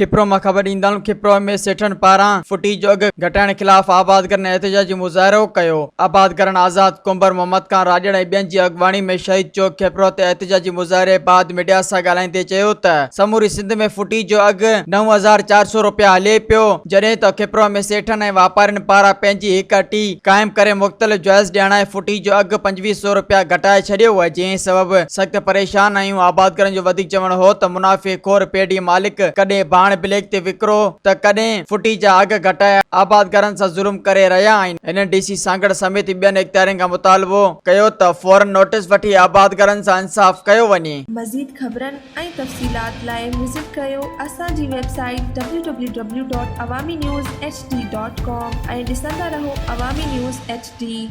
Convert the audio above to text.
کپرو مان خبر ڏيندا هلون کپرو ۾ سيٺن پاران ڦٽي جو اگهه گهٽائڻ خلاف آبادگارن احتجاجي مظاهرو ڪيو. آبادگارن آزاد ڪنڀر، محمد خان راڄڙ ۽ ٻين جي اڳواڻي ۾ شهيد چوڪ کپرو تي احتجاجي مظاهري بعد ميڊيا سان ڳالهائيندي چيو ته سموري سنڌ ۾ ڦٽي جو اگهه 9400 رپيا هلي پيو جڏهن ته کپرو ۾ سيٺن ۽ واپارين پاران پنهنجي هڪ اٽي قائم ڪري مختلف جائز ڄاڻائي ڦٽي جو اگهه 2500 رپيا گهٽائي ڇڏيو آهي جنهن سبب سخت پريشان آهيون. آبادگارن جو وڌيڪ چوڻ هو ته منافعي خور پيڊي مالڪ ڪڏهن ڀاڻ بليڪ تي وڪرو ته ڪڏهن ڦٽي جا اگهه گهٽائي آبادگارن سان ظلم ڪري رهيا آهن. هنن ڊي سي سانگهڙ سميت ٻين اختيارين کان مطالبو ڪيو ته فورن نوٽيس وٺي آبادگارن سان انصاف ڪيو وڃي. مزيد خبرن ۽ تفصيلات لاء وزٽ ڪريو اسان جي website W W W dot Awami news H D dot com ۽ ڏسندا رهو عوامي نيوز ايڇ ڊي.